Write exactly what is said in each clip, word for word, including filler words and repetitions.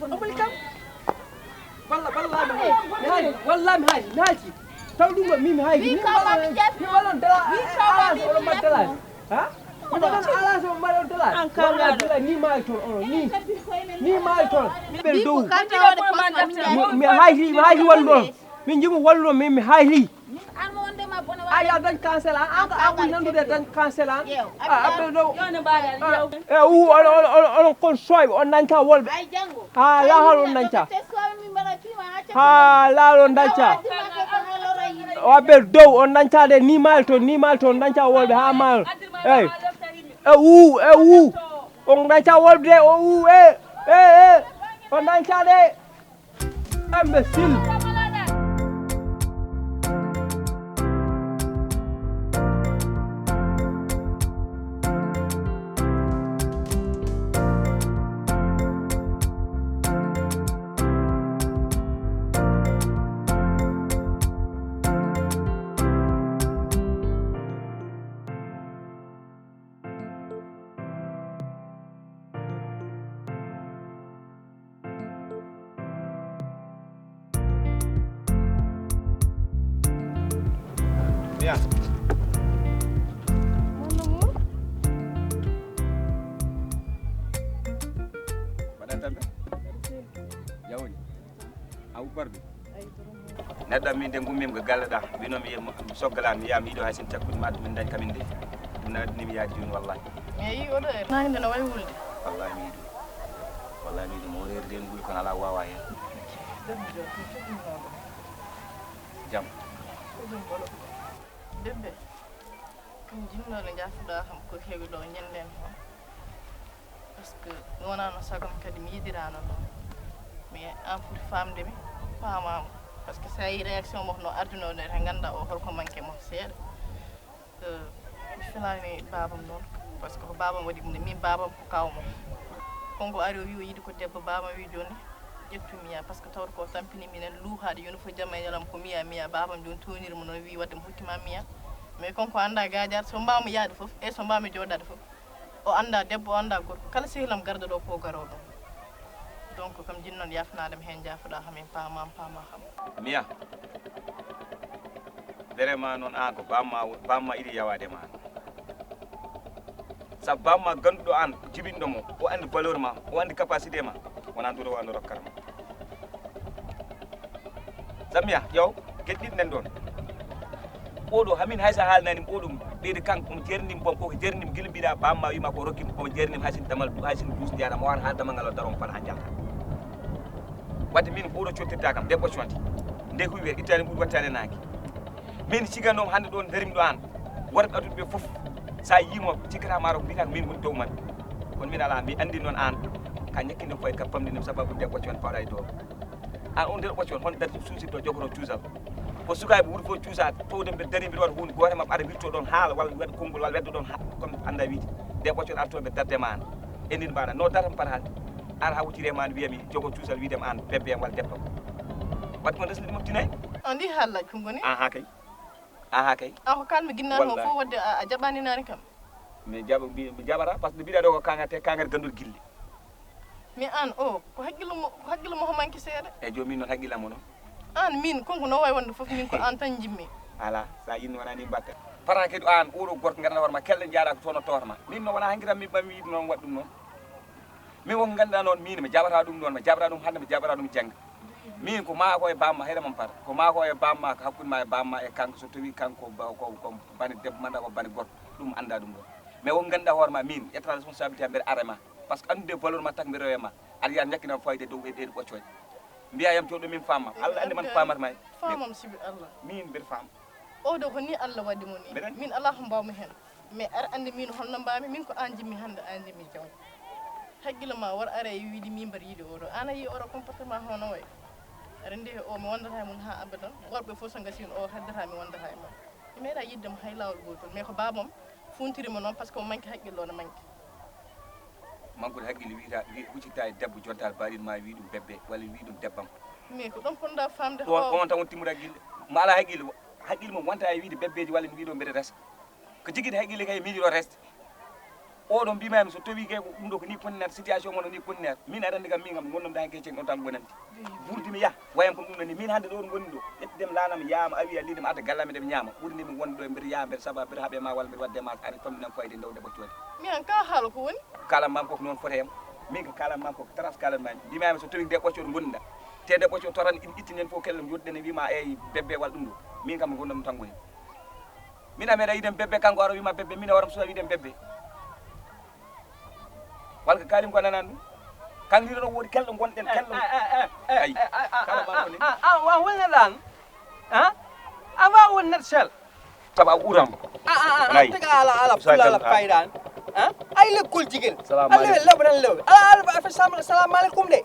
Omo kam. Walla, walla mi haaji. Mi haaji. Walla mi haaji. Mi haaji. Taw ɗum ɗo, min mi haaji. Min walla, min walla on dala. Ala so oɗon mbaɗa dala. Ha? Oɗon ala so mbaɗa on dala. Walla billahi ni maali toon, onon ni. Ni maali toon. Ɓe dow. Mi, mi haaji, mi haaji won ɗon. Min jimo walluɗo min mi haaji. A ya dañ cancel an, an ko an ɓuri nandude dañ cancel an. A aɓɓe ɗo. E u, onon, onon, onon, onon kon soyɓe, on dañta wolɓe. Ha lahol on dañta. Ha lahol on dañta. O aɓɓe dow, on dañta de, ni maali toon, ni maali toon, on dañta wolɓe, ha maalo. Ey. E u, e u. On dañta wolɓe de, o u, e, e, e. On dañta de. Imbécile. Ya. Mon amour. Mbaɗa tambe? Jawoni. A ubbar ɗum. Neɗɗo am, min de ngummiimi ko galle ɗa. Mbinomi, mi soggalan, mi yaha, mi yiɗo hay sin takkude ma, min dañ kamin de. Ɗum na addinimi yaade jooni, wallahi. Mi yii oɗo heure. Naange nde no wayi wulde. Wallahi mi yiɗi. Wallahi mi yiɗi mo reeri den ɓuri kono ala wawa hen. Debbo jooɗo, mi cuɓinooɗo. Jam. Ko jam ɓolo. Debbe. Ɗum jinnoɗo jaafuɗa kam ko heewi ɗo ñanden ho. Parce que wonano sagam kadi mi yiɗirano ɗum. Mais an foti famde mi, paamamo. Parce que sa yi réaction mo no ardino nde, tan ganda o holko manque mo seeɗa. Euh, mi filani babam noon, parce que ko babam waɗi ɗum, min babam ko kawmo. Konko ari o wi o yiɗi ko debbo, babam wi joni Ƴettu Miya, parce que tawata ko tampini minen luuhaaɗe, yoni fof jamma e ñalawma ko Miya, Miya, baabam jooni tooniri mo noon, wi wadde mo hokki ma Miya. Mais kanko annda gaajaade, so mbaawmi yahde fof, e so mbaawmi jooɗaade fof, o annda debbo, o annda gorko, kala sehilam garɗo ɗo ko o garoo ɗo. Donc kam jinnoon yafnaade mi heen, jaafoɗaa kam, en paamaama, paamaa kam. Miya, vraiment noon aan ko bamma, bamma iɗi yawaade ma. Sabu bamma ganduɗo aan, jibinɗo mo, o andi valeur ma, o andi capacité ma, wona nduɗo wano rokkata ma. Sabu Miya, ƴeew, geɗɗiɗ nen ɗon. Oɗo, hamin hay sa haalnani mo, oɗo ɓeyde kanko, omo jernim bom, koko jernim gila mbiɗa bamma wima ko rokkim, omo jernim hay sin damal, hay sin dus jara, mo wata haal damal ngal o daro, mo fala ha jalta. Wadde min ko oɗo cottirta kam, debbo conti. Nde huwi wer, ittani ɓuuri wattane nangue. Min cigannoom hannde ɗoon, darim ɗo aan. Worɓe aduna ɓe fof, so a yii mo, cikkata maaro ko mbiyata ko min woni dow maɓɓe. Kono min alaa, mi anndi noon aan, ka ñakkinde koye ka pamɗi nem sababu nde ɓocci on pawɗa e dow. Aan on nder ɓocci on, hon darti suusirto jogoto cuusal. Ko sukaaɓe wuro fof cuusaade, towde mbeɗa darii mbiɗa waɗa huunde gooto e maɓɓe ara wirto ɗoon haala walla waɗa konngol walla weddo ɗoon ha-, comme annda wiide. Nde ɓocci on arto ɓe darde ma aan. E nin mbaɗa, no darta mi fata haalde. Ara ha wuccire ma aan wiya mi jogo cuusal wiide ma aan bebbe am walla debbo am. Wadde kon resnde moftinay. Andi haala ɗum woni? Aha kay. Aha kay. An ko kalmi ginnaaɗo o fof wadde a jaɓani naani kam. Mi jaɓa, mi jaɓata par ce que mbiɗa ɗo ko kangate kangate ganduɗo gille. Mais an o ko hakkille mo ko hakkille mo manki seeɗa. E jomi noon hakkille mo noon. An min konko no wawi wonde fof min ko an tan jimmi. Ala sa yinno wona ni mbatta. Para kadi an oɗo gorko ganduɗa hoore ma kelle jaaɗa ko tono toor ma min no wona hanki tan mi ɓami wiide noon waɗ ɗum noon. Min won ko ngannduɗaa noon, miin mi jaɓataa ɗum noon, mi jaɓataa ɗum hannde, mi jaɓataa ɗum jannga. Miin ko maa ko e baamma, heɗa mon par, ko maa ko e baamma, ko hakkunde ma e baamma e kanko, so tawii kanko ba-, ko, ko bane debbo mannda ko bane gorko, ɗum anndaa ɗum ɗoon. Mais won ngannduɗaa hoore ma, miin ƴettaa responsabilité am, mbeɗa ara e ma. Par ce que anndude valeur ma, tak mbeɗa rewa e ma. Aɗa yiya ñakkina fayde dow e ɗeeɗi ɓoccooje. Mbiya yam jooɗo min faamma. Alla anndi man faamata ma. Faamam sibi Alla. Miin mbeɗa faama. Oɗo ko ni Alla waɗi mo ni. Mbeɗa anndi. Min alaa ko mbaawmi heen. Mais aɗa anndi min holno mbaawmi? Min ko aan jimmi hannde, aan jimmi janngo. Hakkille ma war ara e wiide min mbaɗa yiɗi oɗo. Aan a yii oɗo comportement hono wayi? Aɗa anndi o mi wondataa e mum haa abadan. Worɓe fof so ngasiino o heddataa mi wondataa e mum. Mi meeɗaa yiɗde mo hay laawol gootol. Mais ko baabam fuuntiri mo noon par ce que o manki hakkille, o no manki. Mankude hakkille wiyata, wi-, huccita e debbo jonta baaɗin ma wi ɗum bebbe walla wi ɗum debbam. Mais ko ɗon ponɗa faamde. On, on tan won timmude hakkille. Mo alaa hakkille, hakkille mum wonta e wiide bebbeeji walla mi wiɗo mbeɗa resa. Ko jiggude hakkille kay miijo ɗo resde. Oɗo mbimami so tawi kay ko ɗum ɗo ko ni ponner situation mon o ni ponner. Min aɗa anndi kam min kam mi wonno mi dañi kay ceng ɗon tan gonanti. Burdi mi yaha. Wayam ko ɗum ɗo ni min hannde ɗo ɗo ngoni ɗo. Ƴettidem laanam yaama awi a lidem adda gallam eɗem ñaama. Ɓurni mi wonde ɗo mbeɗa yaha mbeɗa saba mbeɗa haaɓe ma walla mbeɗa wadde ma ari famminam fayde ndewde ɓoccode. Mi an ka haala ko woni? Kalan mam koko noon foti hem. Min ko kalan mam koko taras kalan mami. Mbimami so tawi nde ɓoccode ngonɗa. Te nde ɓoccode toran ittinen fof kellen joɗɗen e wima eyi bebbe walla ɗum ɗo. Min kam mi gondam tan goni. Min a meeɗa yiɗen bebbe, kanko ara wima bebbe, min a waram suwa wiɗen bebbe. Walla ko kalim ko nanani ɗum. Kan ni ɗo woodi kelɗo gonɗen kelɗo. Ay. Kala ba ko ni. A wa wonne ɗan. Ha? A wa wonne sel. Saba uram. A a a tega ala ala pula ala paydan. Ha? Ay lekkol jigel. Salamu aleykum. Lewɓe tan lewɓe. Ala ala ba fa salamu aleykum de.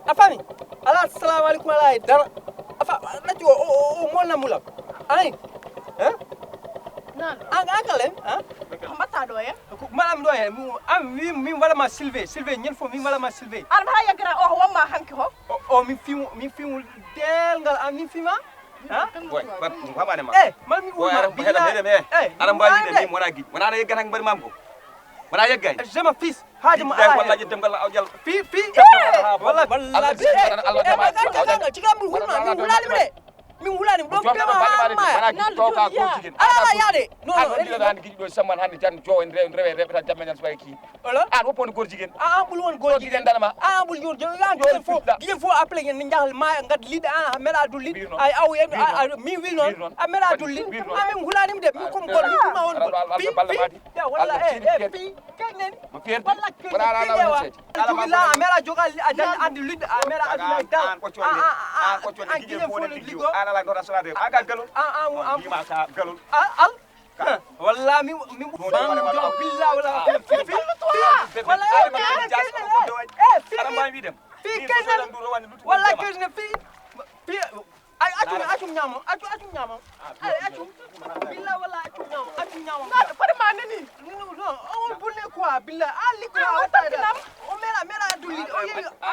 A fami? Alaa salamu aleykum alaa e dara. A fa ɗaccu o o o monna mulam. Ay. Hein? An an kalen? Hein? Ko mbatta ɗo hen? Ko maɗam ɗo hen. An min min waɗa ma silve silve ñen fof min waɗa ma silve. An mbaɗa yeggata o ko wamma hanki ho? O o min fimu min fimu delngal an min fima. Hein? Boy, bat mo famane ma. Eh, mal mi Boy, wulma ara mo heɗa billahi. Heɗa me. Eh, Ara mbawi de min wona gij. Wona na yeggata mbaɗi mam ko. Wona yeggay. Je m'en fiche. Haaji mo Billahi ala wallahi hen. Ƴettem ngal aw jal. Fi fi. Walla walla Allah bi. Billahi Allah. Eh, ma kanka kanka ciga mi hulma mi hulani mi de. Mi hulani mi ɗon pema ma. Wona gij to ka ko jigen. Ala ala yaade. Non non. Hande giɗi ɗo samman hande jan jo en rewe rewe tan jamma jan soyki. Wala? An woppo on gor jigen. A an ɓul won gor jigen dana ma. A an ɓul yor jigen an jigen fo jigen fo appelé gen ni jahal ma gad lidde an a mera du lidde ay aw en mi wi non a mera du lidde a min hulani mi de mi kom gol mi ma won gol. Pi pi. Ya walla eh eh pi. Kenen. Walla kenen. Jugila a mera jogal a dan andi lidde a mera adu lidde. An ko conni an ko conni an jigen fo ne ligo. An ala gora sala de. Aga galol. An an an. Al. Walla mi mi banjo billa wala fi fi wala fi kenen wala kenen fi ay acum acum ñamo acum acum ñamo ay acum billa wala acum ñamo acum ñamo fari ma nani non on bulle quoi billa a likko wata o mera mera dulli o yeyi a